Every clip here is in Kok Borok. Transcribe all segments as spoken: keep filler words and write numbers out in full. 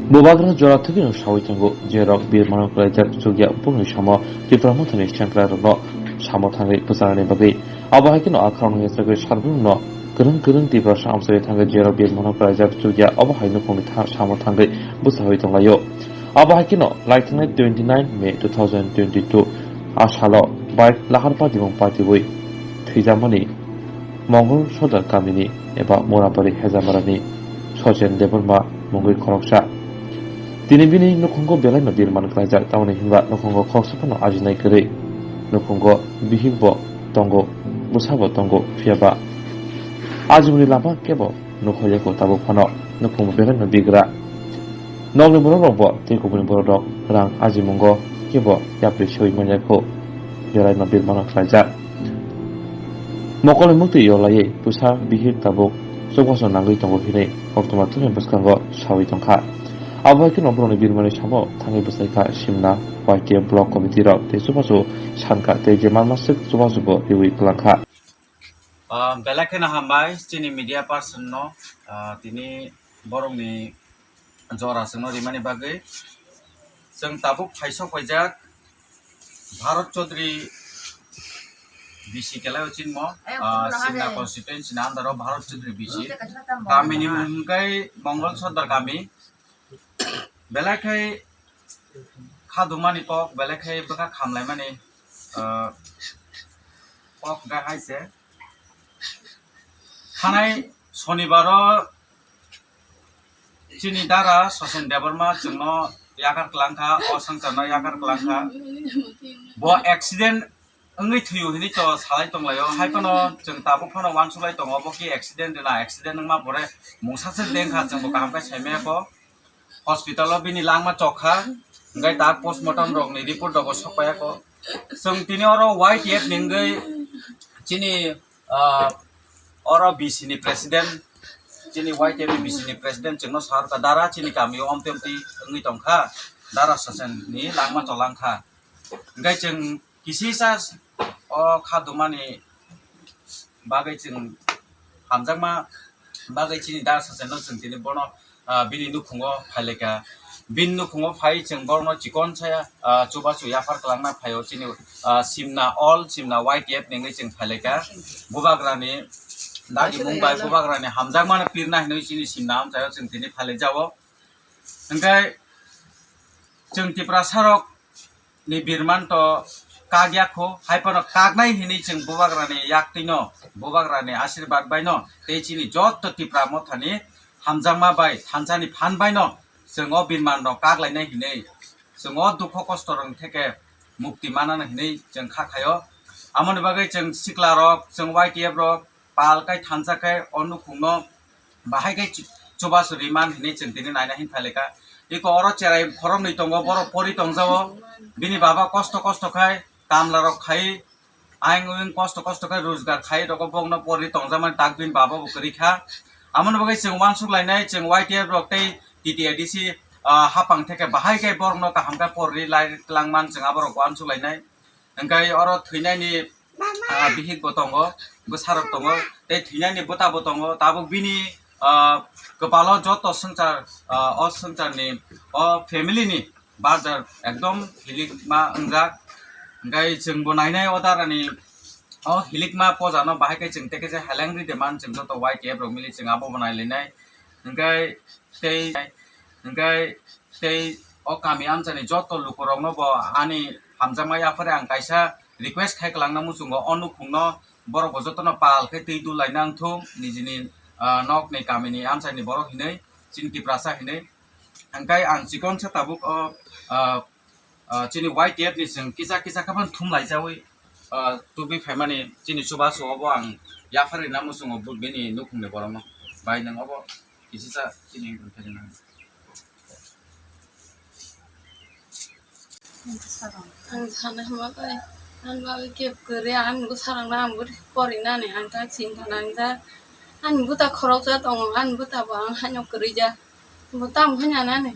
Bubagra jora thwgwino sawi tongo, je rok birmano kwlaijak chukya bongni samo Tipra Mothani sengkrai rokno samo thangwi bwchanani bagwi. Abo hai kheno a khoroknwi yachagwi sarbrumno kwrwng kwrwng Tiprasa amchawi thangwi je rok birmano kwlaijak chukya abo hai nukhungni tha-, samo thangwi bwchawi tonglaio. Abo hai kheno laithangnai twenty nine May two thousand twenty two a salo bike lahar patimung patiwi thwijakmani Mongol Sodar kamini eba Murabari Hejamarani Sochen Debbarma mungwi khoroksa. Tini bini nukhungo belaino birman klaijak, tamoni hinba nukhungo khoroksa phano ajinai kwrwi. Nukhungo bihikbo tongo, bwsabo tongo, phiyaba ajimoni lama kebo nukhoyakho tabuk phano. Nukhungo belaino bigra. Nokni borok rokbo tei kubuni borok rok rang ajimungo kebo yapri sewi manyakho. Belaino birmano khlaijak. Mokolni mukti yolaiwi bwsa bihik tabuk chubachu nangwi tongo hinwi koktwma thumni bwskango sawi tongkha. Abo hai kheno borokni birmani samo thangwi bwchaikha Simna Y T F Block Committee rok tei chubachu sankha tei je manmaswk chubachubo riwi kwlangkha. Ah, belai kheno hambai chini media person no, ah, tini borokni jora chwngno rimani bagwi. Chwng tabuk phaisok paijak Bharat Chaudhary B C kelai o chinmo, ah, Simna constituency ni under o Bharat Chaudhary B C. Kamini mung khe Mongol Sordar kami. Belai khai khadumani kok, belai khai bwkha khamlaimani, ah, kok hwnkha hai se. Thanai Sonibaro chini dara Sosen Debbarma chwngno yakar kwlangkha, o swngcharno yakar kwlangkha. Bo accident wngwi thwiyo hinwi to salai tonglaio. Hai phano chwng tabuk phano uansuk lai tongo, bo khe accident rwna, accident wngma pore mungsa se dengkha, chwngbo kaham khe saimaya kho. Hospital o bini langma chokha, hwnkhe tak postmortem rokni report rogo sokpaiya kho. Chwng tini oro Y T F ni wngwi chini, ah, oro B C ni president, chini Y T F ni B C ni president chwngno sar kha, dara chini kami o omti omti wngwi tongkha, dara Sosen ni langma cholangkha. Hwnkhe chwng kisisa o khadumani bagwi chwng hamjakma bagwi chini dara Sosenno chwng tini bono, ah, bini nukhungo phailaikha. Bini nukhungo phai chwng borokno chikon saya, ah, chubachu yaphar kwlangna phaio chini, ah, Simna all, Simna Y T F ni wngwi chwng phailaikha. Bubagrani dagi mung bai bubagrani hamjakmano pirna hinwi chini Simna amchaio chwng tini phailaijao. Hwnkhe chwng Tiprasa rok ni birman to kak ya kho, hai phano kaknai hinwi chwng bubagrani yaktwino, bubagrani asirbat baino tei chini jotto Tipra Mothani hamjakma bai thansani phan baino chwng o birman rok kak lainai hinwi, chwng o dukho kosto rok theke mukti manana hinwi chwng kha khaio. Amoni bagwi chwng sikla rok, chwng Y T F rok, pal kai thansa kai o nukhungno bahai kai chu-, chubachu riman hinwi chwng tini naina hin phailika. Iko oro cherai khoroknwi tongo, borok pori tongjao. Bini baba kosto kosto khai kamla rok khai, ayang oyang kosto kosto khai rojgar khai rogo, bokno pori tongjakmani tak bini baba bo kwrwi kha. Amoni bagwi chwng uansuk lainai, chwng Y T F rok tei T T A D C, ah, hapang theke bahai kai borokno kaham khe pori lai twlangman chwng aborok uansuk lainai. Hwnkhe oro thwinaini, ah, bihik bo tongo, bwsarok tongo, tei thwinaini bwta bo tongo. Tabuk bini, ah, kwpalo joto swngchar, ah, o swngcharni, o family ni barjar ekdom hilikma wngjak. Hwnkhe chwngbo nainai o darani o hilikma pojano bahai khe chwng tei khe se heleng ri de man, chwng joto Y T F rok mili chwng abo bo nai lainai. Hwnkhe tei, hwnkhe tei o kami amchani joto lukurokno bo ani hamjakma yaphare ang kaisa request khai kwlangna muchungo, o nukhungno borok bo jotono pal khe twi dul laina wngthung nijini, ah, nokni kamini amchaini borok hinwi, chini Tiprasa hinwi. Hwnkhe ang chikon se tabuk o, ah, ah, chini Y T F ni chwng kisa kisa khe phano thum laijawi, ah, tubui phaimani chini chubachu obo ang yaphar rina muchungo bini nukhungni borokno. Bai nwng obo kisisa chini wngkha rina. Ang sana hima bai, ang bai kep kere ang bo sarang na ang bo pori nani ang ta chim ta nang ja, ang bo ta khorok ja tong, ang bo ta bo ang hanyo kere ja, bo tam hanya nani.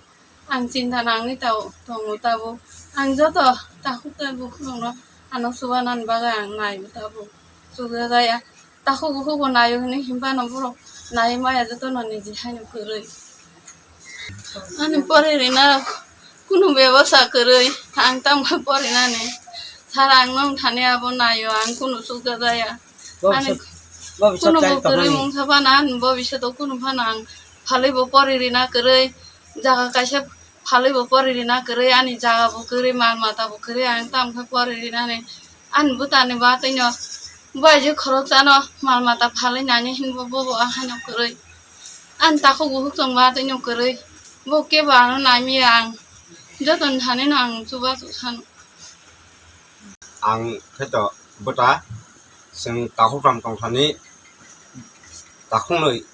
Ang chinta nangwi tao tongo tabuk. Ang joto takhuk tabuk khorokno ano chubanani bagwi ang naiwi tabuk. Chukjaya. Takhuk bukhuk bo naio hinwi hinphano borok naiwi maya jotono niji haino kwrwi. Ani pori rina kunu bebosta kwrwi, ang tamo porinani. Sir, ang nwng thani abo naio, ang kunu chukjak jaya. Ani bobiswt, bobiswt kunu bo kwrwi mungsa phano, ani bobiswt o kunu phano ang phalwi bo pori rina kwrwi, jaga kaisa phalwi bo pori rina kwrwi, ani jaga bo kwrwi, mal mata bo kwrwi, ang tamo khe pori rinani. Ani bwtani ba twino bai je khorok chano mal mata phalwi nani hinwi bo bo ang haino kwrwi. Ani takhuk bukhuk chwng ba twino kwrwi. Bo kebo ano naimya ang. Joto ni thani no ang chuba chuksano. Ang khe to bwta chwng takhuk ram tong thani takhuk nwi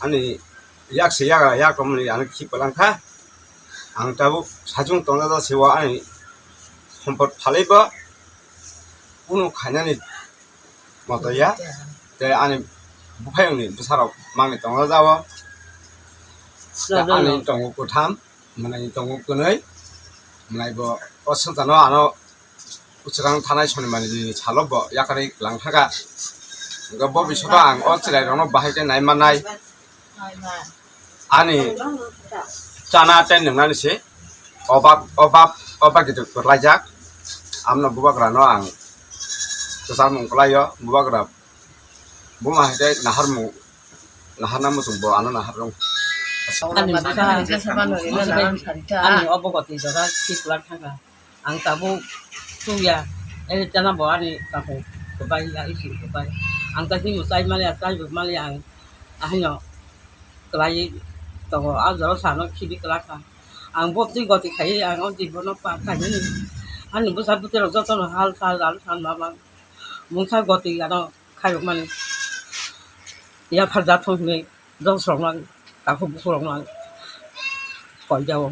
ani yak se yak yak tongmani ano khi kwlang kha. Ang tabuk sajung tongna da sewa ani sompot phalai bo kunu khainani moto ya. Tei ani buphayungni bwsarok mangni tongna jao. Tei ani tongo kwtham, mwnai tongo kwnwi, mwnai bo o swngcharno ano Kwchwrang thanai sonimani ni salo bo yakarwi kwlang thaka. Hwnkhe bo bisingo ang o chwrairokno bahai khe nai mannai. Ani chana tei nwngnani se obak, obak, obak kitu kwlaijak. Amno bubagrano ang kwcharmung kwlaio, bubagra buma hai khe naharmung, naharna muchung bo ano nahar rw. Ani bwsa, ani obo gotwi jora thik kwlang thangkha. Ang tabuk chukya, ani chana bo ani kakhuk kwbai ya, ising kwbai. Ang ta himo chai maliya, chai bo maliya, ang ahaino kwlaiwi tongo, a jora sano khibi kwlakha. Ang bo twi goti khaiwi ang o jibono pa khainani. Ani bwsa bwtwi rok jotono hal sal, hal sal ma ma mungsa goti ano khairokmani. Yaphar jathung hinwi josrokno ang takhuk bukhurokno ang koijao.